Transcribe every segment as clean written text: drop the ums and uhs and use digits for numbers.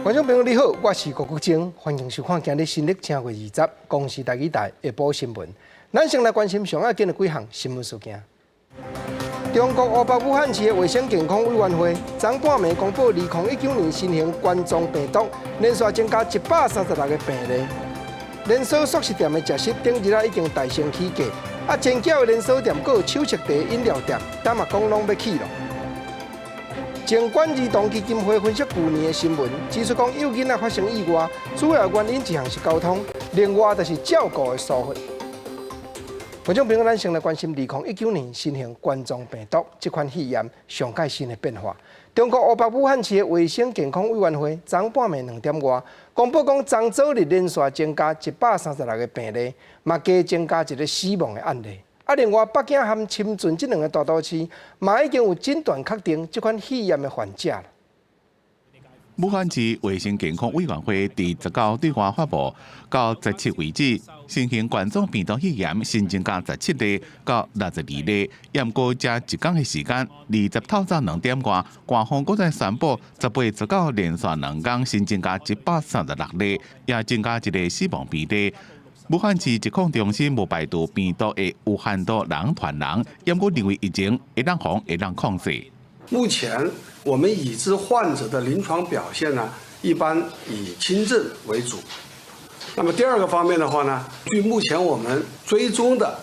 觀眾朋友你好，我是郭國晶，歡迎收看今日新曆正月20公視台語台下晡新聞。咱先來關心上要緊的幾項新聞事件。中國湖北武漢市的衛生健康委員會昨半暝公布，2019年新型冠狀病毒連續增加136個病例。連鎖速食店的食肆頂日仔已經大聲起價，啊，煎餃的連鎖店閣有手冊茶飲料店，今嘛講攏欲起囉。前管兒童基金會分析舊年的新聞，指出講幼囡仔發生意外，主要原因一項是交通，另外就是照顧的疏忽。觀眾朋友，咱先來關心2019年新型冠狀病毒這款肺炎上蓋新的變化。中國湖北武漢市的衛生健康委員會昨半暝2點外公布講，昨早日連續增加136個病例，嘛加增加一個死亡的案例。啊，另外北京和深圳這兩个大都市，嘛已經有診斷確定這款肺炎的患者。武漢市衛生健康委員會佇19對外發布，到17為止，新型冠狀病毒肺炎新增加17例到62例，毋過才一工的時間，20透早2點外，官方閣再宣布18、19連續2工新增加136例，也增加一个死亡病例。武漢市疾控中心無排除病毒會有限度人傳人，毋過認為疫情會當防會當控制。目前我們已知患者的臨床表現呢，一般以輕症為主。那麼第二個方面的話呢，據目前我們追蹤的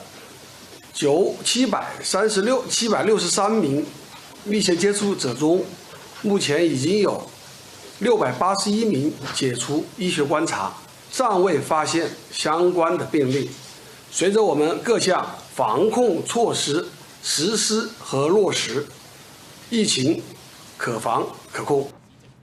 九七百三十六763名密切接觸者中，目前已經有681名解除醫學觀察，尚未發現相關的病例。隨着我們各項防控措施實施和落實，疫情可防可控。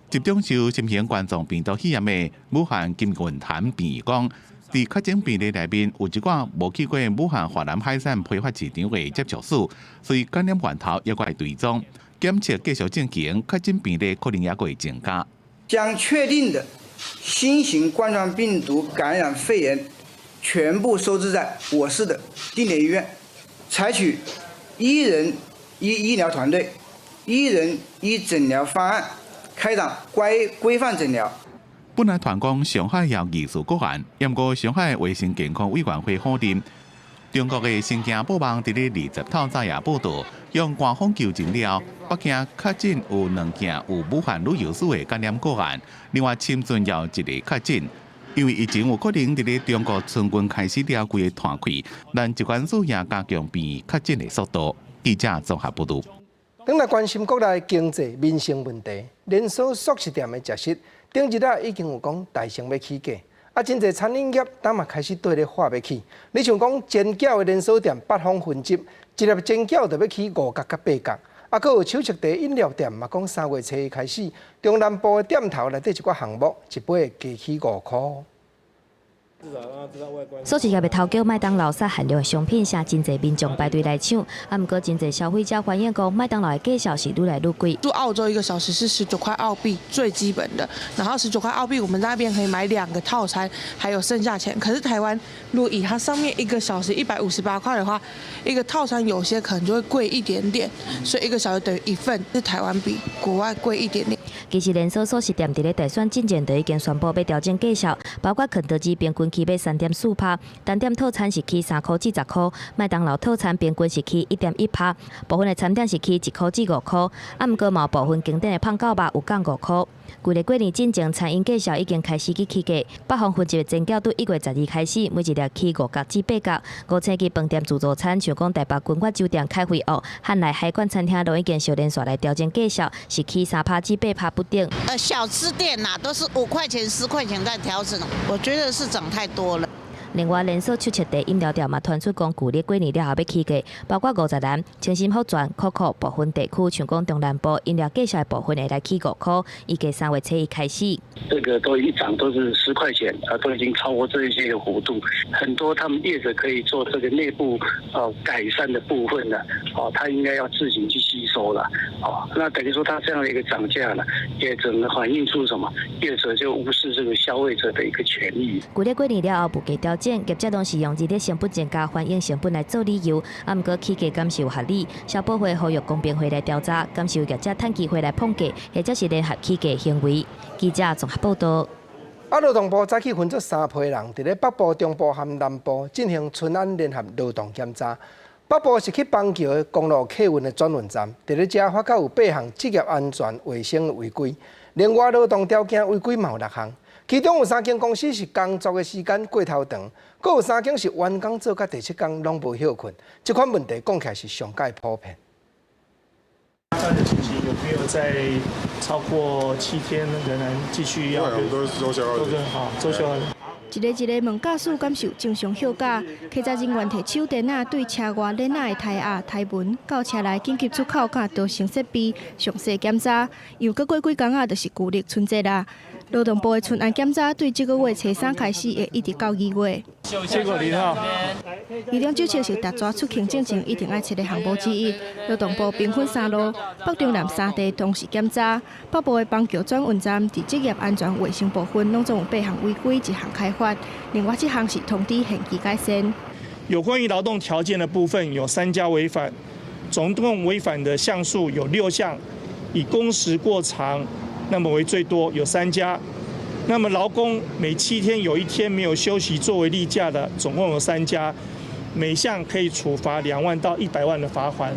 集中受新型冠狀病毒肺炎的武漢金銀潭病院講，佇確診病例內面有一寡無去過武漢華南海產批發市場的接觸史，所以感染源頭猶閣會追蹤檢測繼續進行，確診病例可能猶閣會增加。將確定的新型冠狀病毒感染肺炎全部收治在我市的定點醫院，採取一人一醫療團隊、一人一診療方案，開展規規範診療。本來傳講上海有疑似個案，毋過上海衛生健康委員會否認。中國的新京報網佇咧20透早也報道，向官方求證了，北京確診有兩件有武漢旅遊史的感染個案，另外深圳有一个確診。因為疫情有可能佇咧中國春運開始了，規个湠開，咱疾管署也加強病確診的速度。記者綜合報導。轉來關心國內經濟民生問題，連鎖速食店的食肆，頂日仔已經有講大聲欲起價，啊，真濟餐飲業當嘛開始綴咧喊欲起。你像講煎餃的連鎖店八方雲集，一粒煎餃就欲起5角佮8角，啊，閣有手冊茶飲料店嘛講3月初一開始，中南部的店頭內底一寡項目，一杯會加起5箍。素食業的頭家麥當勞殺限量的商品，啥真濟民眾排隊來搶。啊，毋過真濟消費者反映講，麥當勞的價數是愈來愈貴。住澳洲一個小時是19塊澳幣，最基本的。然後19塊澳幣，我們在那邊可以買兩個套餐，還有剩下錢。可是台灣，如果以它上面一個小時158塊的話，一個套餐有些可能就會貴一點點，所以一個小時等於一份，是台灣比國外貴一點點。其實連鎖速食店佇咧大選進前就已經宣布欲調整價數，包括肯德基平均起欲3.4%，單點套餐是起3箍至10箍，麥當勞套餐平均是起1.1%，部分的餐點是起1箍至5箍，啊，毋過嘛有部分經典的胖狗肉有降5箍。舊曆過年進前，餐飲價數已經開始去起價，北方雲集的煎餃對1月12開始，每一粒起5角至8角。五星級飯店自助餐，像講台北君悅酒店凱菲屋、漢來海冠餐廳，攏已經相連紲來調整價數，是起3%至8%不等。小吃店呐，都是5塊錢、10塊錢在調整，我覺得是漲太多了。另外，連鎖手冊茶飲料店嘛，傳出講舊曆過年了後欲起價，包括五十嵐、清心福全、可可部分地區，像講中南部飲料價數的部分會來起5箍，預計3月初一開始。這個都一漲都是10塊錢，啊，都已經超過這一些的幅度。很多他們業者可以做這個內部改善的部分呢，哦，他應該要自行去吸收。收了。哦，那等於說他這樣的一個漲價呢，也只能反映出什麼？業者就無視這個消費者的一個權益。舊曆過年了後，物價調整，業者攏是用人力成本增加反映成本來做理由，啊，毋過起價敢是有合理？消保會呼籲公平會來調查，敢是有業者趁機會來膨價，或者是聯合起價行為。記者綜合報道。啊，勞動部早起分做三批人，佇咧北部、中部和南部進行春安聯合勞動檢查。北部是去板橋的公路客運的轉運站，佇咧遮發覺有八項職業安全衛生違規，另外勞動條件違規嘛有六項，其中有三間公司是工作的時間過頭長，閣有三間是員工做到第七工攏無歇睏，這款問題講起來是上蓋普遍。的情形有沒有在超過7天仍然繼續要？都是週休二日。好，週休二日。一个一个問駕駛敢是有正常休假，客載人員提手電仔對車外鏈仔的胎壓、胎紋，到車內緊急出口佮逃生設備詳細檢查。又閣過幾工仔，就是舊曆春節啦。勞動部的春安檢查對這個月初三開始，會一直到2月。結果你好。其中酒測是踏逝出行進前一定愛測的項目之一。勞動部兵分三路，北中南三地同時檢查。北部的板橋轉運站佇職業安全衛生部分，攏總有八項違規，一項開罰。另外七項是通知限期改善。有關於勞動條件的部分，有三家違反，總共違反的項數有六項，以工時過長，那麼為最多，有三家。那麼勞工每7天有一天沒有休息作為例假的，總共有三家，每項可以處罰2萬到100萬的罰鍰。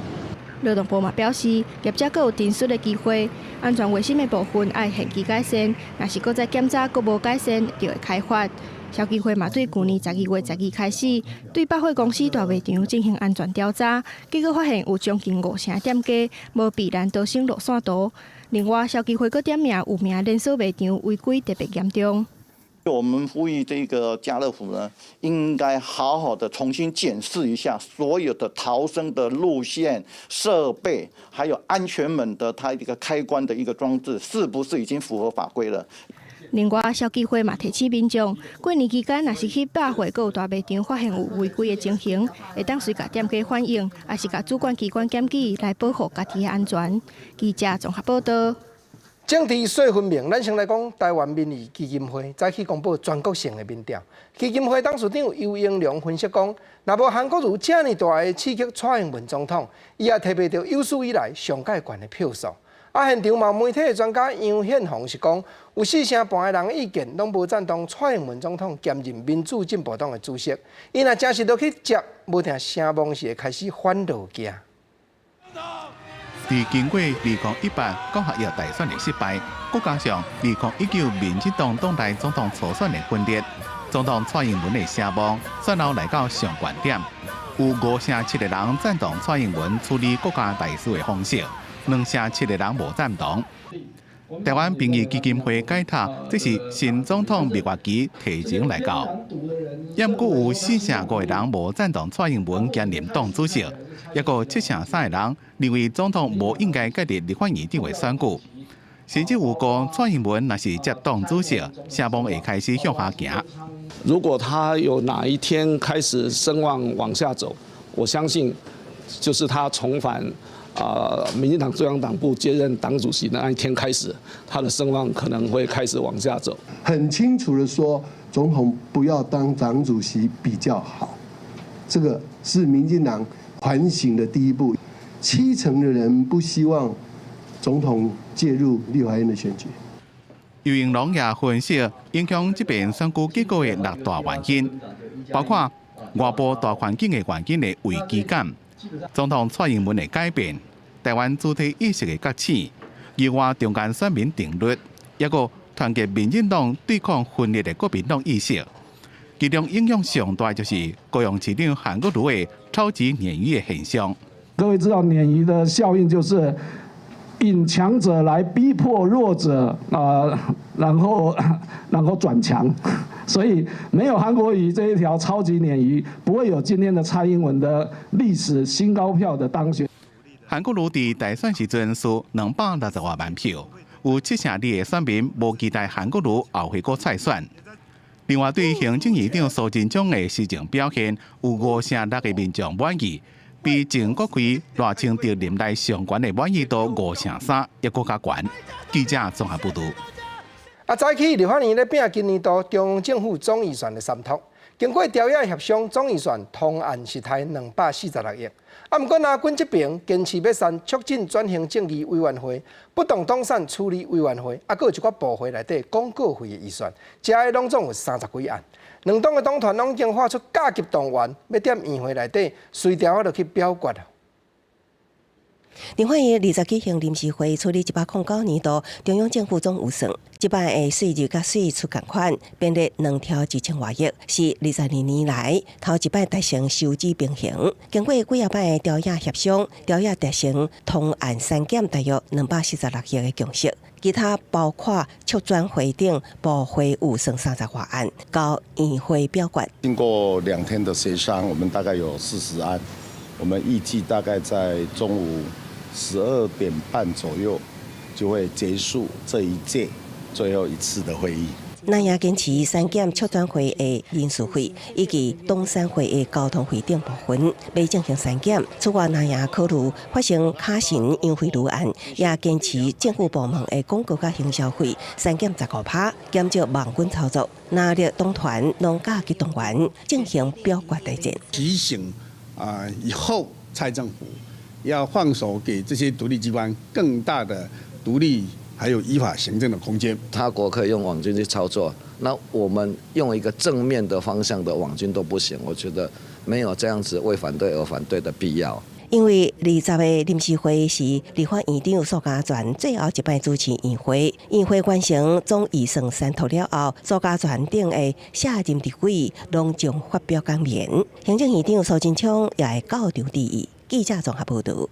勞動部嘛表示，業者閣有陳述的機會，安全衛生的部分愛限期改善，若是閣再檢查閣無改善，就會開罰。消基會嘛對舊年12月12開始，對百貨公司大賣場進行安全調查，結果發現有將近五成店家無備難逃生路線圖。另外，消基會閣點名有名連鎖賣場違規特別嚴重。我們呼籲這個家樂福呢，應該好好的重新檢視一下所有的逃生的路線設備，還有安全門的它一個開關的一個裝置，是不是已經符合法規了？另外，消基會嘛提醒民眾，過年期間若是去百貨閣有大賣場發現有違規的情形，會當隨共店家反映，抑是共主管機關檢舉來保護家己的安全。記者綜合報道。政治說分明，咱先來講臺灣民意基金會早起公布全國性的民調。基金會董事長游盈隆分析講，若無韓國瑜遮爾大的刺激蔡英文總統，伊也提袂著有史以來上蓋懸的票數。啊，現場嘛媒體的專家楊憲宏是講，有四成半的人意見攏無贊同蔡英文總統兼任民主進步黨的主席。伊若誠實落去接，無定聲望是會開始反落行。佇經過2018國合約大選的失敗，閣加上2019民進黨黨內總統初選的分裂，總統蔡英文的聲望選後來到上懸點，有五成七的人贊同蔡英文處理國家大事的方式，兩成七的人無贊同。臺灣民意基金會解讀，這是新總統蜜月期提前來到。猶閣有四成五的人無贊同蔡英文兼任黨主席，抑閣七成三的人認為總統無應該介入立法院長的選舉。甚至有講蔡英文若是接黨主席，聲望會開始向下行。如果他有哪一天開始聲望往下走，我相信就是他重返民進黨中央黨部接任黨主席的那一天開始，他的聲望可能會開始往下走。很清楚的說，總統不要當黨主席比較好，這個是民進黨反省的第一步。7成的人不希望總統介入立法院的選舉。游盈隆也分析影響這遍選舉結果的六大原因，包括外部大環境的環境的危機感、總統蔡英文的改變、臺灣主體意識的覺醒、疑外中間選民定律，抑閣團結民進黨對抗分裂的國民黨意識。其中影響上大就是高雄市長韓國瑜的超級鯰魚的現象。各位知道鯰魚的效應就是引強者來逼迫弱者啊，然後轉強，所以沒有韓國瑜這一條超級鯰魚，不會有今天的蔡英文的歷史新高票的當選。韓國瑜佇大選時陣輸260外萬票，有7成2的選民無期待韓國瑜後回閣再選。另外，對行政院長蘇貞昌的施政表現，有5成6的民眾滿意，比前國會賴清德任內上懸的滿意度5成3，猶閣較懸。記者綜合報導。啊，早起立法院咧摒今年度中央政府總預算的三讀，經過朝野協商，總預算通案是刣246億。啊，毋過藍軍這邊堅持欲刪促進轉型正義委員會、不動產處理委員會，啊，閣有一寡部會內底廣告費的預算，遮的攏總有30幾案。兩黨的黨團攏已經發出加急動員，欲佇院會內底隨條仔就去表決。立法院20舉行臨時會，處理109年度中央政府總預算，這擺的稅入佮稅出仝款，編列2兆1000外億，是22年來頭一擺達成收支平衡。經過幾仔擺的朝野協商，朝野達成通案刪減大約246億的共識。其他包括促轉會等部會預算30外案，交院會表決。經過2天的協商，我們大概有40案，我們預計大概在中午12點半左右就會結束這一屆最後一次的會議。咱也堅持刪減促轉會的人事費以及東山會的交通費等部分，欲進行刪減。此外，咱也考慮發生卡神優惠旅案，也堅持政府部門的廣告佮行銷費刪減15%，減少網軍操作。藍綠黨團攏加急動員進行表決大戰。提醒啊，以後蔡政府要放手給這些獨立機關更大的獨立，還有依法行政的空間。他國可以用網軍去操作，那我們用一個正面的方向的網軍都不行，我覺得沒有這樣子為反對而反對的必要。因為20個臨時會是立法院長蘇嘉全最後一擺主持院會，院會完成總預算三讀了後，蘇嘉全等的卸任立委攏將發表感言。行政院長蘇貞昌也會到場致意。記者綜合報導。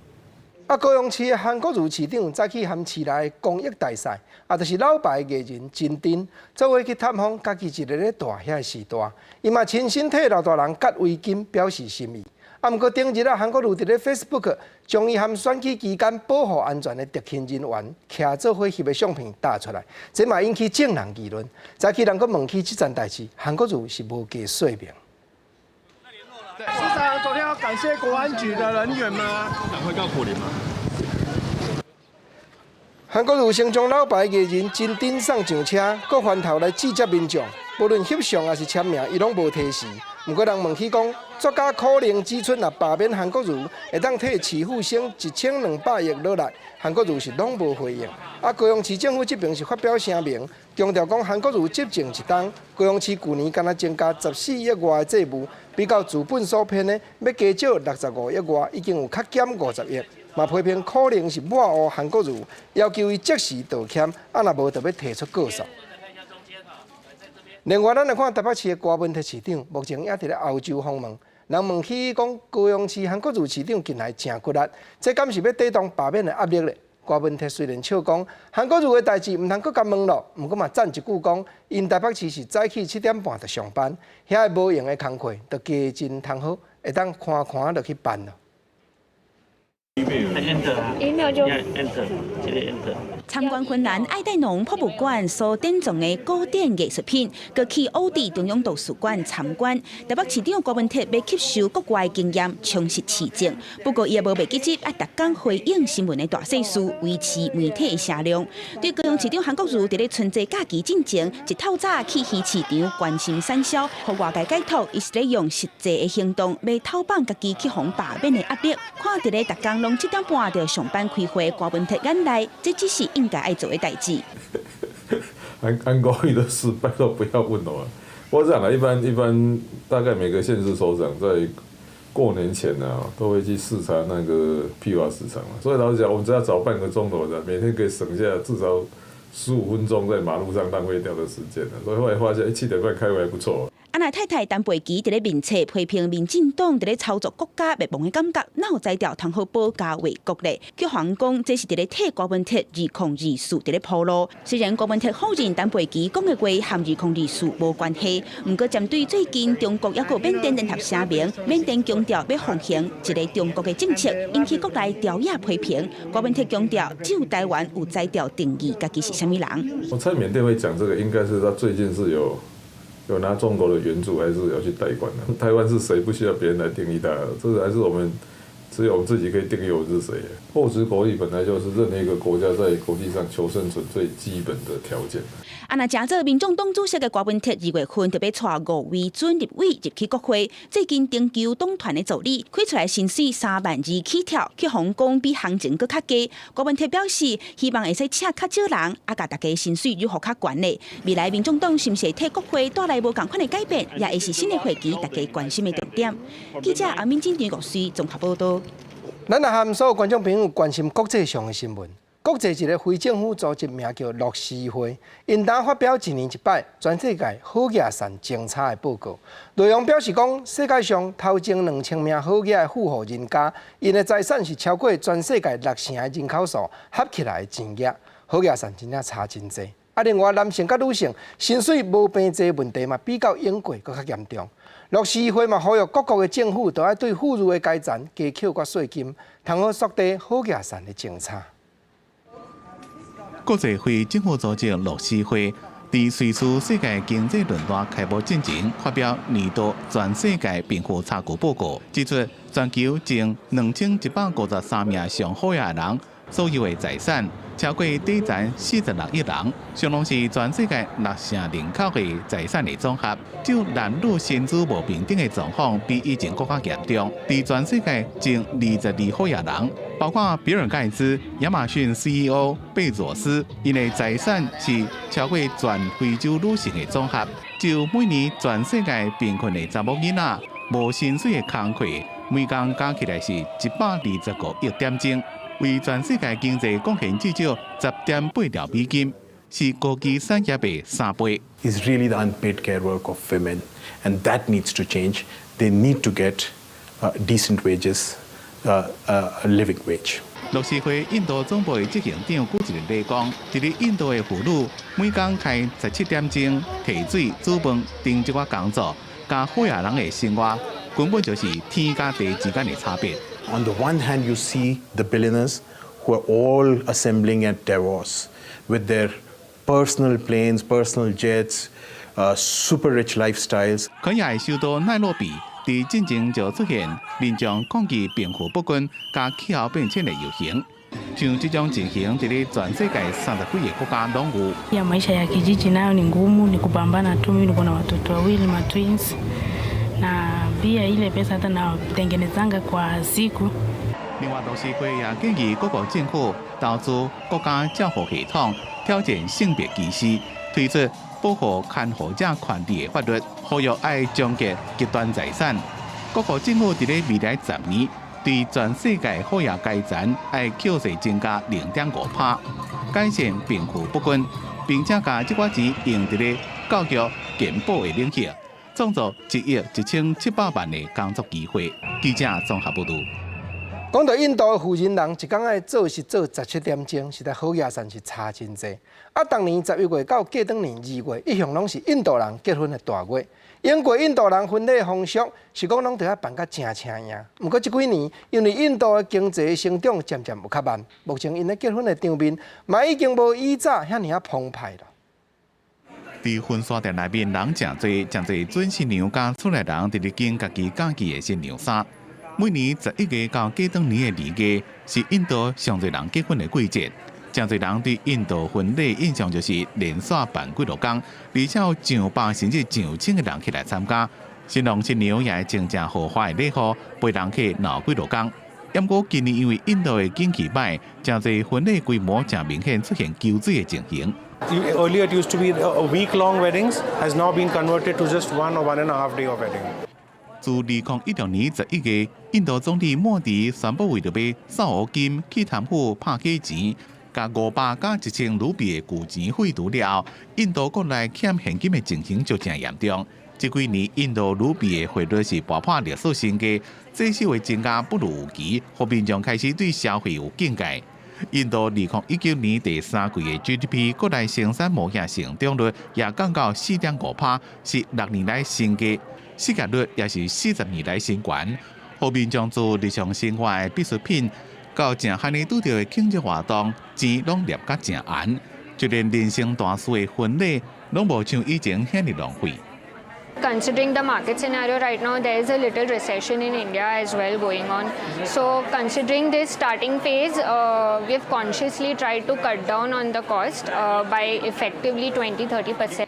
啊，高雄市的韓國瑜市長早起含市內公益大賽，啊，就是老牌藝人陳陣做伙去探訪家己一个咧蹛遐序大，伊嘛親身替老大人割圍巾表示心意。啊，毋過頂日啊，韓國瑜佇咧 Facebook 將伊含選舉期間保護安全的特勤人員徛做伙翕的相片貼出來，這嘛引起眾人議論。早起人閣問起這層代誌，韓國瑜是無加說明。市長，昨天要感謝國安局的人員嗎？會告苦林嗎？韓國瑜先將老牌藝人陳陣送上車，閣翻頭來指責民眾，無論翕相抑是簽名，伊攏無提示。毋過人問起講，作家可能指出，若罷免韓國瑜，會當替市府省1200億落來，韓國瑜是攏無回應。啊，高雄市政府這邊是發表聲明，強調講韓國瑜執政一冬，高雄市舊年敢若增加14億外的債務，比較資本所編的欲加少65億外，已經有較減50億。嘛批評可能是抹烏韓國瑜，要求伊即時道歉，啊若無就欲提出告訴。另外，咱來看台北市的郭文鐵市長，目前也佇咧歐洲訪問。人問起講高雄市韓國瑜市長近來誠骨力，這敢是欲抵擋罷免的壓力咧？郭文鐵雖然笑講韓國瑜的代誌毋通閣共問咯，毋過嘛讚一句講，𪜶台北市是早起7點半就上班，遐个無閒的工課就加真通好，會當寬寬就去辦咯。 Email 就 enter，這個 enter。參觀芬蘭愛戴農博物館所典藏的古典藝術品，閣去奧地中央圖書館參觀。台北市長郭文鐵欲吸收國外經驗，充實市政。不過，伊也無袂記得愛逐工回應新聞的大細事，維持媒體的聲量。對高雄市長韓國瑜佇咧春節假期進前，一透早去魚市場關心產銷，予外界解讀，伊是咧用實際的行動，欲透放家己去予罷免的壓力。看佇咧逐工攏7點半就上班開會，郭文鐵眼內，這只是應該愛做的代誌。韓國瑜的事，拜託不要問我。我講啦，一般大概每個縣市首長在過年前呢，都會去視察那個批發市場嘛。所以老實講，我們只要早半個鐘頭的，每天可以省下至少15分鐘在馬路上浪費掉的時間。所以後來發現，7點半開會還不錯。啊若太太陳佩琪佇咧面冊批評民進黨佇咧操作國家滅亡的感覺，哪有才調通好保家衛國咧？去予人講這是佇咧替郭文鐵2024佇咧鋪路。雖然郭文鐵否認陳佩琪講的話和2024無關係，毋過針對最近中國猶閣緬甸聯合聲明，緬甸強調欲奉行一個中國的政策，引起國內朝野批評。郭文鐵強調，只有台灣有才調定義家己是啥物人。我猜緬甸會講這個，應該是他最近是有拿中國的援助，還是有去貸款的？台灣是誰不需要別人來定義他？這個還是我們只有我們自己可以定義我是誰。厚植國力本來就是任何一個國家在國際上求生存最基本的條件。啊，若成做民眾黨主席的柯文哲2月份就欲帶五位準立委入去國會，最近徵求黨團的助理，開出來薪水3萬2起跳，去予人講比行情閣較低。柯文哲表示，希望會使請較少人，啊，共大家薪水予予較懸咧。未來民眾黨是毋是會替國會帶來無仝款的改變，也會是新的會期大家關心的重點。記者阿敏金張國水綜合報道。咱來和所有觀眾朋友關心國際上的新聞。國際一个非政府組織名叫樂施會，𪜶當發表一年一擺全世界好額善政策的報告，內容表示講，世界上頭前2000名好額的富戶人家，𪜶的財產是超過全世界六成的人口數合起來的錢額，好額善真正差真濟。啊，另外男性佮女性薪水無平濟問題嘛，比較英國閣較嚴重。樂施會嘛呼籲各國的政府都愛對富裕的階層加扣寡稅金，通好縮短好額善的政策。國際非政府組織樂施會佇瑞士世界經濟論壇開幕進前，發表年度全世界貧富差距報告，指出全球前2153名上好額的人所有的財產超過底層46億人，相當是全世界六成人口的財產的總和。就男女薪資無平等的狀況比以前閣較嚴重。佇全世界前22好額人，包括比爾蓋茨、亞馬遜 CEO 貝佐斯，𪜶的財產是超過全非洲女性的總和。就每年全世界貧困的查某囡仔無薪水的工課，每工加起來是125個億點鐘。為全世界經濟貢獻至少10.8兆美金，是高技產業的3倍。 Is really the unpaid care work of women, and that needs to change. They need to get decent wages, a living wage. 樂施會印度總部的執行長舉一个例講，佇咧印度的婦女每工開17點鐘提水、煮飯等這寡工作，佮好額人的生活根本就是天佮地之間的差別。 On the one hand, you see the billionaires who are all assembling at Davos with their personal planes, personal jets, super rich lifestyles. 肯亞的首都奈洛比，佇進前就出現民眾抗議貧富不均佮氣候變遷的遊行，像這種情形，佇咧全世界30幾个國家攏有。 Ya maisha ya kijiji nayo ni ngumu, ni kupambana tu. Mimi niko na watoto wawili ma twins na pia ile pesa hata natengenezanga kwa siku。另外，樂施會也建議各國政府投資國家照護系統，挑戰性別歧視，推出保護看護者權利的法律，呼籲愛終結極端財產。各國政府佇咧未來10年，對全世界好額階層愛扣稅增加0.5%，改善貧富不均，並且共這寡錢用佇咧教育、健保的領域，創造1億1700萬的工作機會。記者綜合報導。講到印度的富人人，一工愛做是做17點鐘，實在好額善是差真濟。啊，逐年11月到過轉年2月，一向攏是印度人結婚的大月。英國印度人婚禮風俗是講攏著愛辦甲誠請樣。毋過這幾年，因為印度的經濟成長漸漸有較慢，目前𪜶咧結婚的場面嘛已經無以早遐爾仔澎湃啦。佇婚紗店內面人誠濟，誠濟準新娘佮厝內人佇咧揀家己佮意的新娘衫。每年11月到過轉年的2月是印度上濟人結婚的季節。誠濟人對印度婚禮印象就是連續辦幾落工，而且有上百甚至上千个人起來參加。新郎新娘也會穿誠豪華的禮服，陪人客鬧幾落工。毋過今年因為印度的景氣䆀，誠濟婚禮規模誠明顯出現縮水的情形。 Earlier it used to be a week-long weddings, has now been converted to just one or one and a half day of wedding. 自2016年11月，印度總理莫迪宣布為著欲掃烏金去貪腐拍假錢，共500佮1000盧比的舊錢廢除了後，印度國內欠現金的情形就誠嚴重。這幾年印度盧比的匯率是跋破歷史新低，債息的增加不如預期，予民眾開始對消費有警戒。印度2019年第三季的 GDP 國內生產無限成長率也降到4.5%，是6年來新低，失業率也是40年來新懸。予民眾做日常生活的必需品，到誠罕呢拄著的慶祝活動，錢攏掠甲誠絚，就連人生大事的婚禮，攏無像以前遐爾浪費。Considering the market scenario right now, there is a little recession in India as well going on. So considering this starting phase, we have consciously tried to cut down on the cost by effectively 20-30%.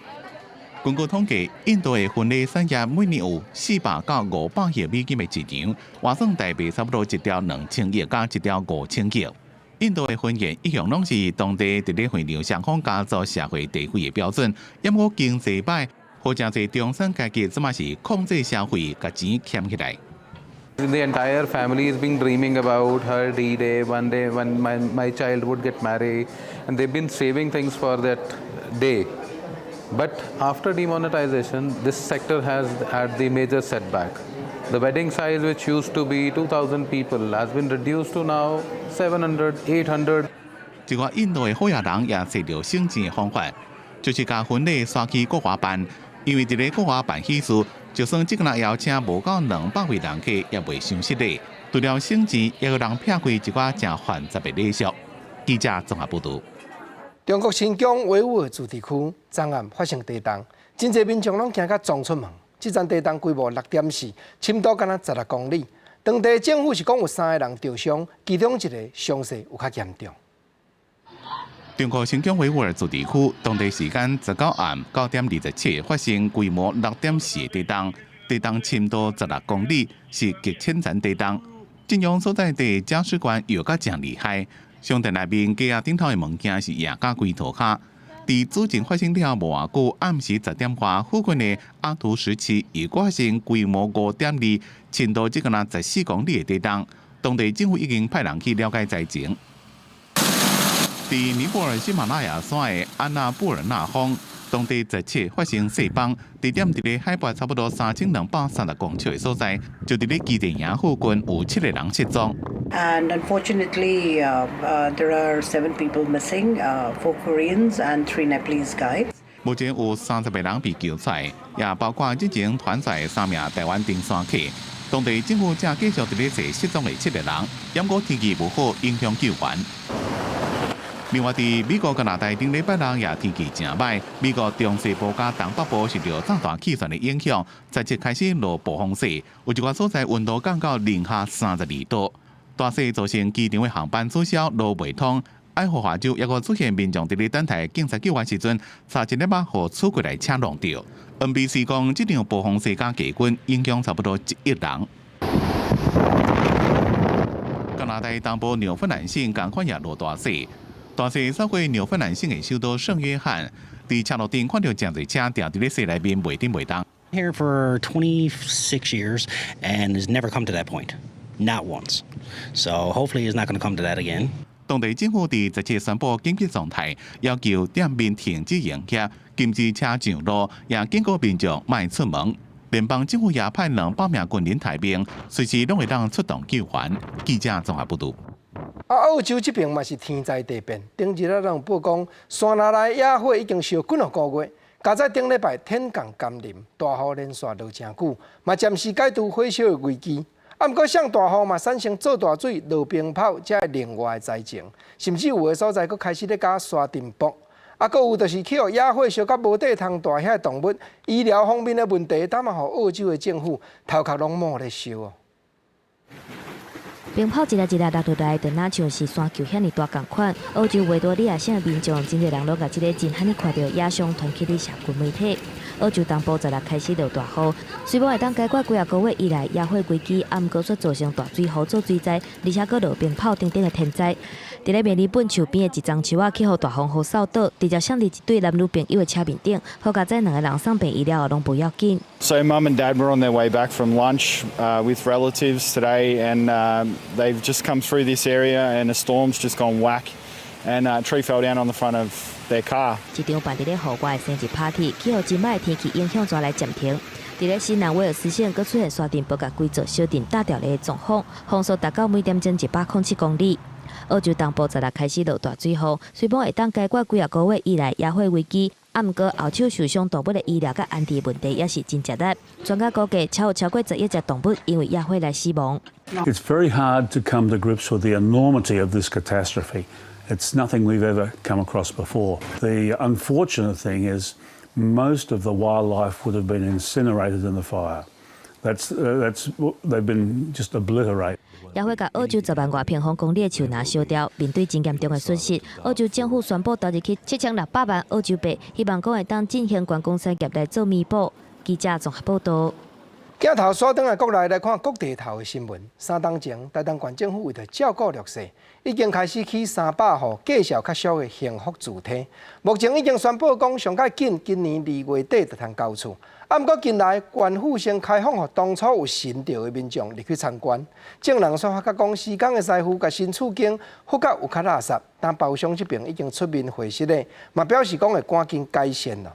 根據統計，印度的婚禮產業每年有400到500億美金的市場，換算台幣差不多一兆2000億佮一兆5000億。印度的婚宴一向攏是當地佇咧會場雙方家族社會地位的標準，毋過經濟歹，予誠濟中產階級這馬是控制消費，共錢儉起來。 The entire family has been dreaming about her D-Day, one day when my child would get married, and they've been saving things for that day. But after demonetization, this sector has had the major setback. The wedding size, which used to be 2,000 people, has been reduced to now 700, 800. 這個印度的好額人也揣著省錢的方法，就是共婚禮徙去國外辦，因為佇咧國外辦喜事，就算這個邀請無夠200位人客，也袂傷失禮。除了省錢，也予人撇開一寡誠繁雜的禮數。記者綜合報導。中國新疆維吾爾自治區昨暗發生地動，真濟民眾攏驚甲衝出門。這陣地動規模6.4，深度敢若16公里。當地政府是講有三个人著傷，其中一个傷勢有較嚴重。中國新疆維吾爾自治區當地時間19暗9點27發生規模6.4的地動，地動深度16公里，是極淺層地動。震央所在地伽師縣搖甲誠厲害，商店內面架仔頂頭的物件是壓甲規塗跤。佇主震發生了無偌久，暗時10點外，附近的阿圖什市又發生規模5.2、深度只敢若14公里的地動，當地政府已經派人去了解災情。佇尼泊爾喜馬拉雅山的安納布爾納峰，當地17發生雪崩，地點佇咧海拔差不多3230公尺的所在，就佇咧基地營附近有七個人失蹤。 And unfortunately, there are seven people missing, four Koreans and three Nepalese guides. 目前有30個人被救出來，也包括之前團載三名台灣登山客。當地政府正繼續佇咧揣失蹤的七個人，毋過天氣無好，影響救援。另外，佇美國加拿大頂禮拜六也天氣誠䆀，美國中西部佮東北部受著炸大氣旋的影響，十七開始落暴風雪，有一寡所在溫度降到零下32度。大雪造成機場的航班取消，路袂通。愛荷華州抑閣出現民眾佇咧等待警察救援時陣，差一粒仔予駛過來車挵著。NBC 講，這場暴風雪佮低溫影響差不多1億人。加拿大東部紐芬蘭省仝款也落大雪。大雪掃過紐芬蘭省的首都聖約翰，佇車路頂看著誠濟車定佇咧雪內面袂振袂動。 Here for 26 years and has never come to that point, not once. So hopefully it's not going to come to that again. 當地政府佇17宣布緊急狀態，要求店面停止營業，禁止車上路，也警告民眾莫出門。聯邦政府也派200名軍人待命，隨時攏會當出動救援。記者綜合報導。啊，澳洲這邊嘛是天災地變，頂日仔咱有報講，山內內野火已經燒幾若個月，佳哉頂禮拜天降甘霖，大雨連續落誠久，嘛暫時解除火燒的危機。啊，毋過上大雨嘛產生做大水、落冰雹這另外的災情，甚至有的所在閣開始咧加沙塵暴。啊，閣有就是去予野火燒甲無地通蹛遐的動物，醫療方面的問題，今嘛予澳洲的政府頭殼攏冒咧燒哦。冰雹一粒一粒落落來，就若像是山球遐爾大仝款。澳洲維多利亞省的民眾，真濟人攏共這个震撼的看著野傷傳去佇社群媒體。澳洲東部十六開始落大雨，雖罔會當解決幾仔個月以來野火危機，啊，毋過卻造成大水雨做水災，而且閣落冰雹等等的天災。佇咧墨爾本樹邊的一叢樹仔去予大風雨掃倒，直接摔佇一對男女朋友的車面頂，好佳哉兩个人送病醫了後攏無要緊。 So mum and dad were on their way back from lunch with relatives today, and they've just come through this area, and a storm's just gone whack, and a tree fell down on the front of their car. 這場辦佇咧戶外的生日 party，去予真䆀天氣影響，煞來暫停。佇咧新南威爾斯省，閣出現沙塵暴共規座小鎮打掉的狀況，風速達到每點鐘107公里。澳洲東部十六開始落大水雨，雖罔會當解決幾仔個月以來野火危機，啊，毋過後手受傷動物的醫療佮安置問題也是真吃力。專家估計，超有超過10億隻動物因為野火來死亡。 It's very hard to come to grips with the enormity of this catastrophe. It's nothing we've ever come across before. The unfortunate thing is Most of the wildlife would have been incinerated in the fire. That's they've been just obliterated. 野火共澳洲10萬外平方公里的樹林燒掉，面對真嚴重的損失，澳洲政府宣布投入去7600萬澳洲幣，希望講會當振興觀光產業來做彌補。記者綜合報道。鏡頭煞轉來國內來看國地頭的新聞。3冬前，台東縣政府為著照顧弱勢，已經開始起300戶價數較俗的幸福住梯。目前已經宣布講，上較緊今年2月底就通交厝。啊，毋過近來縣府先開放予當初有神著的民眾入去參觀。眾人煞發覺講，施工的師傅共新厝間發覺有較垃圾，但包商這爿已經出面回實咧，嘛表示講會趕緊改善咯。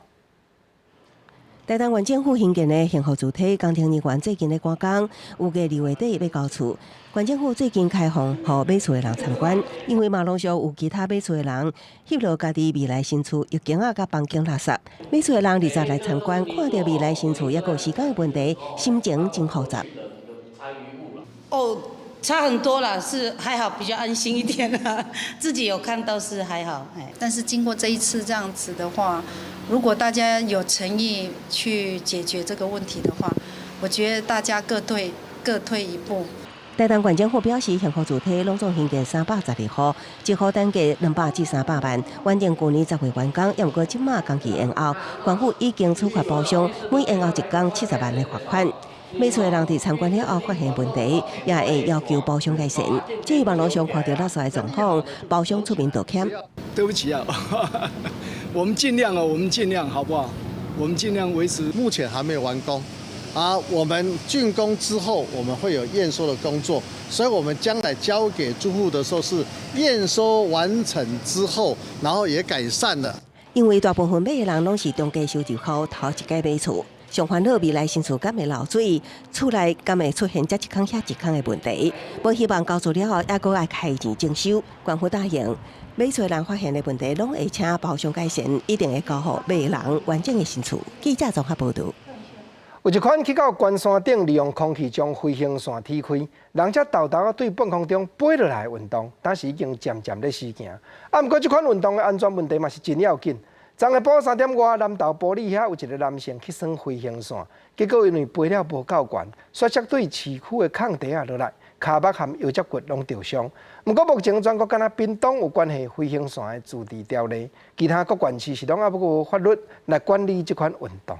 台東縣政府興建的幸福住梯工程人員最近咧趕工，預計2月底欲交厝。縣政府最近開放予買厝的人參觀，因為網路上有其他買厝的人翕落家己未來新厝，浴間仔佮房間垃圾。買厝的人20來參觀，看著未來新厝猶閣有施工的問題，心情真複雜。哦，差很多啦，是還好，比較安心一點啦。自己有看到是還好，哎。但是經過這一次這樣子的話，如果大家有誠意去解決這個問題的話，我覺得大家各退一步。台東縣政府表示，幸福住梯攏總興建312戶，一戶單價200至300萬，原定舊年10月完工，猶毋過這馬工期延後，縣府已經處罰包商，每延後一工70萬的罰款。買厝的人佇參觀了後發現問題，也會要求包商改善。至於網路上看著垃圾的狀況，包商出面道歉。對不起啊，我們盡量哦，我們盡量，好不好？我們盡量維持。目前還沒有完工，啊，我們竣工之後，我們會有驗收的工作，所以我們將來交給住戶的時候是驗收完成之後，然後也改善了。因為大部分買的人攏是中低收入戶，頭一擺買厝。上煩惱未來新厝敢會漏水，厝內敢會出現這一空遐一空的問題，無希望交厝了後，猶閣愛開錢整修。縣府答應，買厝人發現的問題，攏會請包商改善，一定會交予買人完整的新厝。記者綜合報導。有一款去到懸山頂，利用空氣將飛行傘踢開，人才沓沓仔對半空中飛落來的運動，當時已經漸漸咧時行。啊，毋過這款運動的安全問題嘛是真要緊。昨下晡3點外，南投埔里遐有一個男性去耍飛行傘，結果因為飛了無夠懸，摔摔對市區的空地仔落來，跤目和腰脊骨攏著傷。毋過目前全國干焦屏東有關係飛行傘的自治條例，其他各縣市是攏猶無法律來管理這款運動。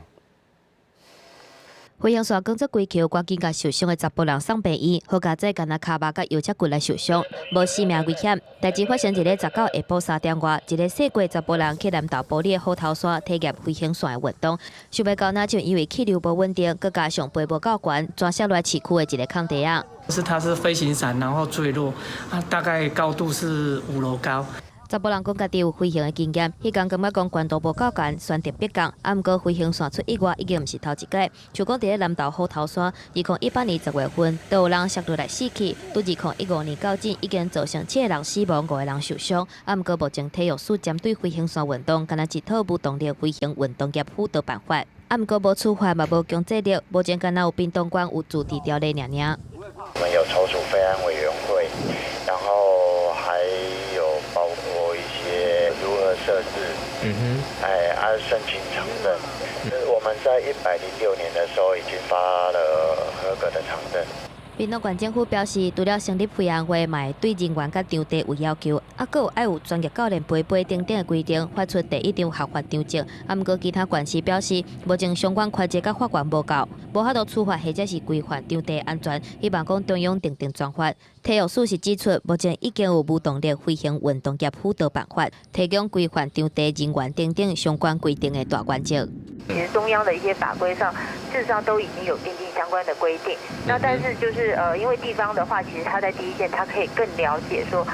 飛行傘工作規橋，趕緊共受傷的查埔人送病院，好佳哉干焦跤目佮腰脊骨來受傷，無性命危險。代誌發生佇咧19下晡3點外，一個細個查埔人去南投埔里的虎頭山體驗飛行傘的運動，想袂到若就因為氣流無穩定，閣加上飛無夠懸，轉摔落來市區的一个空地仔。是它是飛行傘，然後墜落，啊，大概高度是5樓高。查埔人講家己有飛行的經驗，彼工感覺講懸度無夠懸，選擇迫降。啊，毋過飛行傘出意外已經毋是頭一擺。像講佇咧南投虎頭山，2018年10月份，都有人摔落來死去。對2015年到今，已經造成七個人死亡，五個人受傷。啊，毋過目前體育署針對飛行傘運動，干焦一套無動力飛行運動業輔導辦法。啊，毋過無處罰嘛無強制力，目前干焦有屏東縣有自治條例爾爾。我們有籌組飛安委員會，然後還有包括一些如何設置，哎，按申請廠證。我們在106年的時候已經發了合格的廠證。屏東縣政府表示，除了成立飛安會，嘛會對人員佮場地有要求，啊，閣有愛有專業教練陪飛等等的規定，發出第一張合法場證。啊，毋過其他縣市表示，目前相關規則佮法源無夠，無法度處罰或者是規範場地安全，希望講中央訂定專法。體育署是指出，目前已經有無動力飛行運動業輔導辦法，提供規範場地人員等等相關規定的大原則。其實中央的一些法規上，事實上都已經有訂定相關的規定。那但是就是因為地方的話，其實他在第一線，他可以更了解說，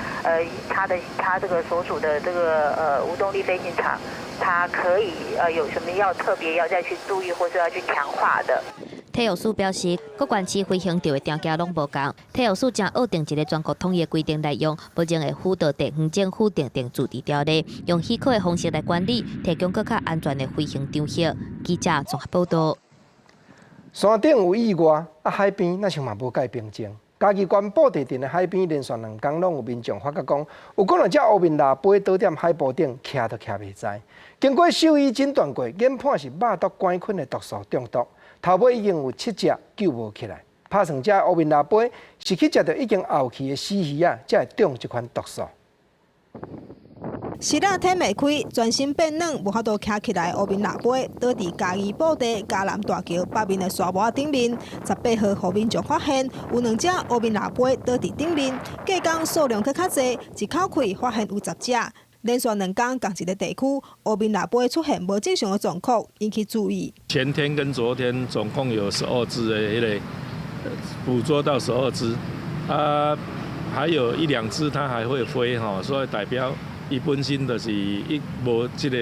他這個所屬的這個無動力飛行場，他可以有什麼要特別要再去注意或是要去強化的。體育署表示，各縣市飛行場的條件攏無仝，體育署將擬定一个全國統一的規定來用，目前會輔導地方政府訂定自治條例，用許可的方式來管理，提供閣較安全的飛行場域。記者綜合報道。山頂有意外，啊海邊若像嘛無蓋平靜。嘉義縣布袋鎮的海邊連續兩工攏有民眾發覺講，有可能隻烏面蜊飛倒踮海埔頂，徛都徛袂在。經過獸醫診斷過，研判是肉毒桿菌的毒素中毒，頭尾已經有七隻救無起來。拍算這烏面蜊飛是去食著已經漚去的死魚仔，才會中這款毒素。濕仔褪袂開，全身變軟，無法度徛起來。烏面蜊飛倒佇嘉義布袋嘉南大橋北面的沙坡仔頂面。18號，予民眾發現有兩隻烏面蜊飛倒佇頂面，隔工數量閣較濟，一口氣發現有10隻。連續兩工仝一个地區，烏面蜊飛出現無正常的狀況，引起注意。前天跟昨天總共有12隻的彼个捕捉到12隻，啊，還有一兩隻它還會飛吼，所以代表。伊本身就是伊無這个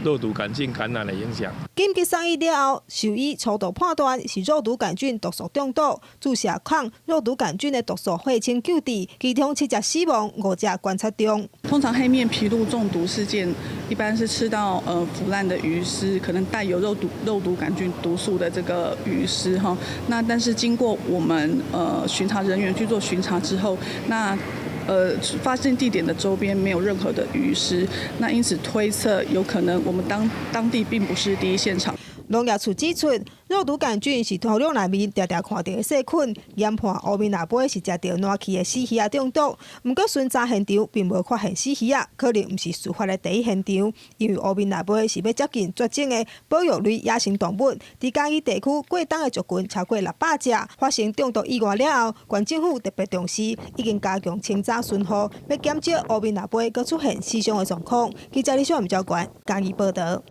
肉毒桿菌感染的影響。緊急送醫了後，獸醫初步判斷是肉毒桿菌毒素中毒，注射抗肉毒桿菌的毒素血清救治，其中七隻死亡，五隻觀察中。通常黑面琵鷺中毒事件，一般是吃到腐爛的魚屍，可能帶有肉毒桿菌毒素的這個魚屍哈。那但是經過我們巡查人員去做巡查之後，那發現地點的周邊沒有任何的魚屍，那因此推測有可能我們當地並不是第一現場。農業處指出，肉毒桿菌是土壤內面常常看著的細菌，研判烏面蜊飛是食著爛去的死魚仔中毒。毋過巡查現場並無發現死魚仔，可能毋是事發的第一現場，因為烏面蜊飛是欲接近絕種的保育類野生動物。佇嘉義地區過冬的族群超過600隻，發生中毒意外了後，縣政府特別重視，已經加強清查巡護，欲減少烏面蜊飛閣出現死傷的狀況。記者李小文交關嘉義報導。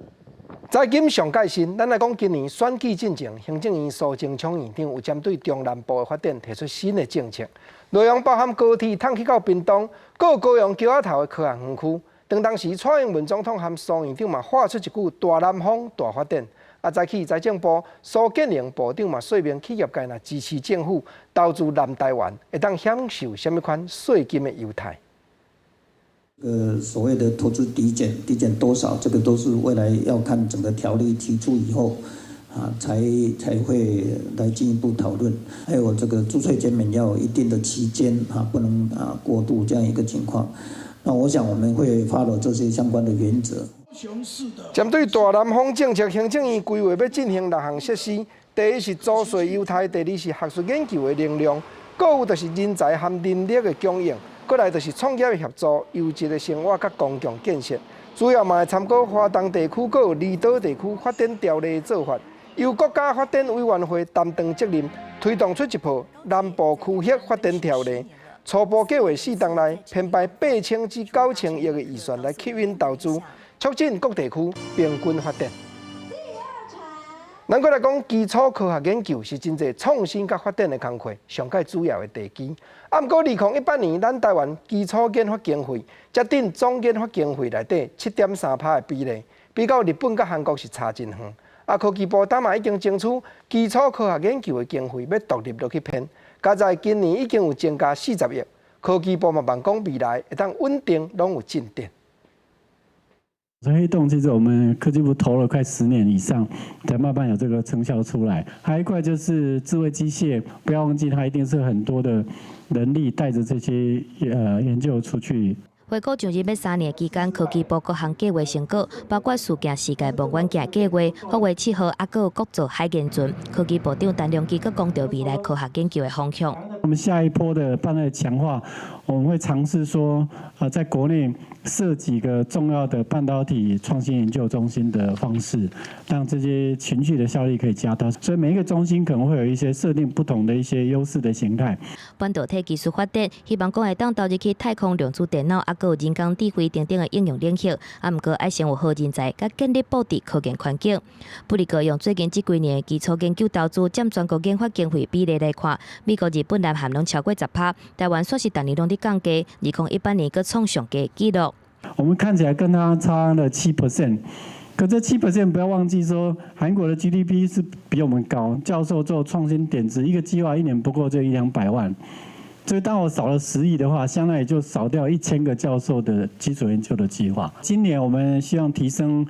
財經上蓋新，咱來講今年選舉進前，行政院蘇貞昌院長有針對中南部的發展提出新的政策，內容包含高鐵通去到屏東，閣有高雄橋仔頭的科學園區。當時蔡英文總統和蘇院長嘛喊出一句“大南方大發展”。啊，早起財政部蘇建榮部長嘛說明企業界若支持政府投資南台灣，會當享受啥物款稅金的優待。所謂的投資抵減，抵減多少，這個都是未來要看整個條例提出以後，啊，才會來進一步討論。還有這個租稅減免要有一定的期間，啊，不能啊過度這樣一個情況。那我想我們會 follow 這些相關的原則。針對大南方政策，行政院規劃欲進行六項設施，第一是租稅優待，第二是學術研究的能量，閣有就是人才和人力的供應。過來就是創業的協助、優質的生活佮公共建設，主要嘛會參考華東地區閣有離島地區發展條例的做法，由國家發展委員會擔當責任，推動出一部南部區域發展條例。初步計劃4冬內編排8000至9000億的預算來吸引投資，促進各地區平均發展。咱閣來講基礎科學研究是真濟創新佮發展的工課，上蓋主要的地基。啊，毋過2018年，咱台灣基礎研發經費才佇總研發經費內底7.3%的比例，比較日本佮韓國是差真遠。啊，科技部今嘛已經爭取基礎科學研究的經費欲獨立落去編，加在今年已經有增加40億。科技部嘛望講未來會當穩定攏有進展。黑洞其實我們科技部投了快10年以上，才慢慢有這個成效出來。還有一塊就是智慧機械，不要忘記它一定是很多的人力帶着這些研究出去。回顧上任欲3年期間，科技部各項計劃成果，包括事件世界望遠鏡計劃、福衛七號，抑閣有國造海研船。科技部長陳良基閣講著未來科學研究的方向。我們下一波的半導體強化，我們會嘗試說，啊，在國內設幾個重要的半導體創新研究中心的方式，讓這些群聚的效力可以加大。所以每一個中心可能會有一些設定不同的一些優勢的形態。半導體技術發展，希望講會當投入去太空量子電腦，抑閣有人工智慧等等的應用領域。啊，毋過愛先有好人才，佮建立布置科研環境。不過用最近這幾年基礎研究投資佔全國研發經費比例來看，美國、日本、南韓攏超過10%，台灣煞是逐年攏佇降低，2018年閣創上低紀錄。我們看起來跟它差了7%，可這7% 不要忘記說，韓國的 GDP 是比我們高。教授做創新點子，一個計劃一年不過就一兩百萬，所以當我少了10億的話，相當於就少掉1000個教授的基礎研究的計劃。今年我們希望提升。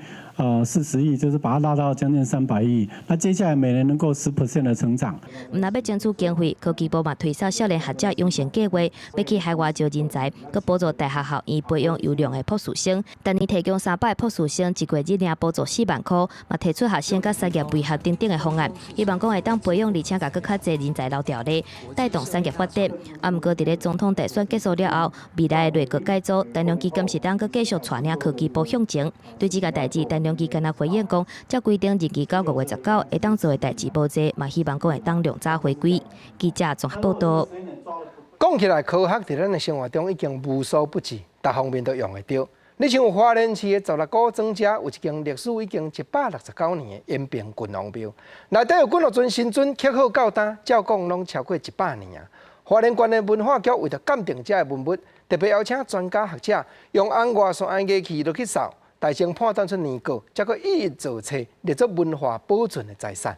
40億，就是把它拉到將近300億。那接下來每年能夠10% 的成長。毋但欲爭取經費，科技部嘛推捒少年學者養成計劃，欲去海外招人才，閣補助大學校院培養優良的博士生。逐年提供300个博士生，一月日領補助4萬箍，嘛提出學生佮產業媒合等等的方案，希望講會當培養，而且共閣較濟人才留佇咧，帶動產業發展。啊，毋過佇咧總統大選結束了後，未來的內閣改組，陳良基敢是當閣繼續帶領科技部向前。對這個代誌，陳良基敢若回應講，照規定任期到5月19，會當做的代誌無濟，嘛希望講會當量早回歸。記者綜合報導。講起來，科學佇咱的生活中已經無所不至，逐方面都用會著。你像花蓮市的十六股莊遮有一間歷史已經169年的延平郡王廟，內底有幾若尊神尊刻好到今，照講攏超過100年啊。花蓮縣的文化局為著鑑定這个文物，特別邀請專家學者用紅外線儀器落去掃，大致判斷出年號，才閣一一造冊，列做文化保存的財產。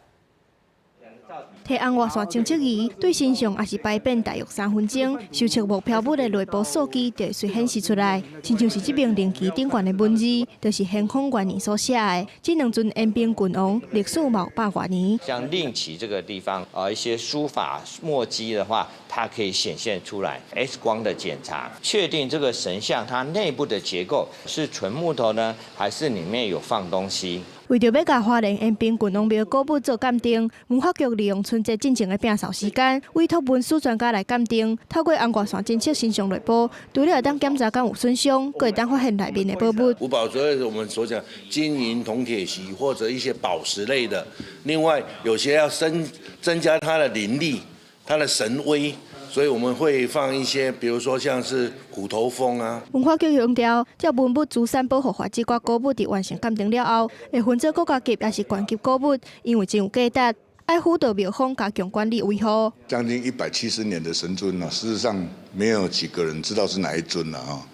提紅外線偵測儀對神像抑是牌匾大約3分鐘，收測目標物的內部數據就會隨顯示出來。親像是這爿靈旗頂懸的文字，就是咸豐元年所寫的。這兩尊延平郡王歷史嘛有百外年。像令旗這個地方啊，一些書法墨跡的話，它可以顯現出來。X 光的檢查，確定這個神像它內部的結構是純木頭呢，還是裡面有放東西？為著欲共花蓮延平郡王廟古物做鑑定，文化局利用春節進前的摒掃時間，委託文史專家來鑑定。透過紅外線偵測神像內部，除了會當檢查敢有損傷，閣會當發現內面的寶物。五寶主要是我們所講金銀銅鐵錫或者一些寶石類的，另外有些要增加它的靈力、它的神威。所以我們會放一些，比如說像是虎頭蜂啊。文化局強調，照文物資產保護法，這寡古物佇完成鑑定了後，會分做國家級抑是縣級古物，因為真有價值，愛輔導廟方加強管理維護。將近170年的神尊啊，事實上沒有幾個人知道是哪一尊了啊。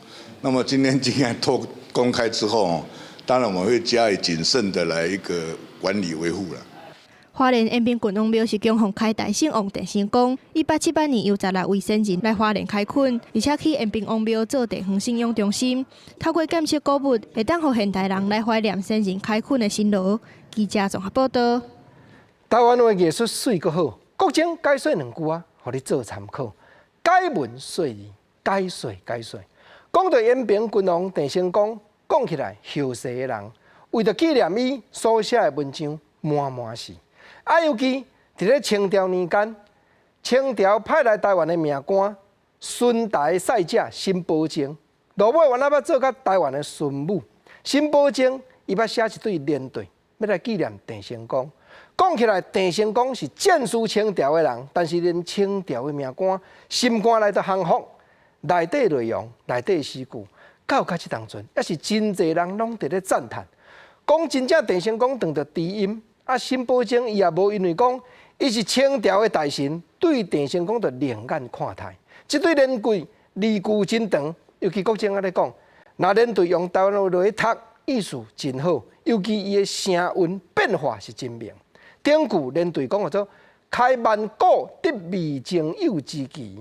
那麼今天既然透公開之後，當然我們會加以謹慎的來一個管理維護了。花蓮延平郡王廟是供奉開大聖王鄭成功，1878年由16位先人來花蓮開墾，而且起延平王廟做地方信仰中心。透過鑑識古物，會當予現代人來懷念先人開墾的辛勞。記者綜合報導。台灣話藝術媠閣好，國政解說兩句啊，予你做參考。解文說字，解說解說。講到延平郡王鄭成功，講起來後世的人為著紀念伊所寫的文章滿滿是。啊，尤其佇咧清朝年間，清朝派來台灣的命官巡台使者沈葆楨，落尾原來欲做佮台灣的巡撫。沈葆楨伊捌寫一對聯對，欲來紀念鄭成功。講起來，鄭成功是戰輸清朝的人，但是連清朝的命官心肝內都降服，內底內容、內底詩句，到這當陣，猶是真濟人攏佇咧讚嘆，講真正鄭成功當著知音。啊，沈葆楨伊也無因為講伊是清朝的大臣，對鄭成功就另眼看待。這對聯句字句真長，尤其國政按呢講，若聯對用台灣話落去讀，意思真好，尤其伊的聲韻變化是真明。頂句聯對講叫做開萬古得未曾有之奇，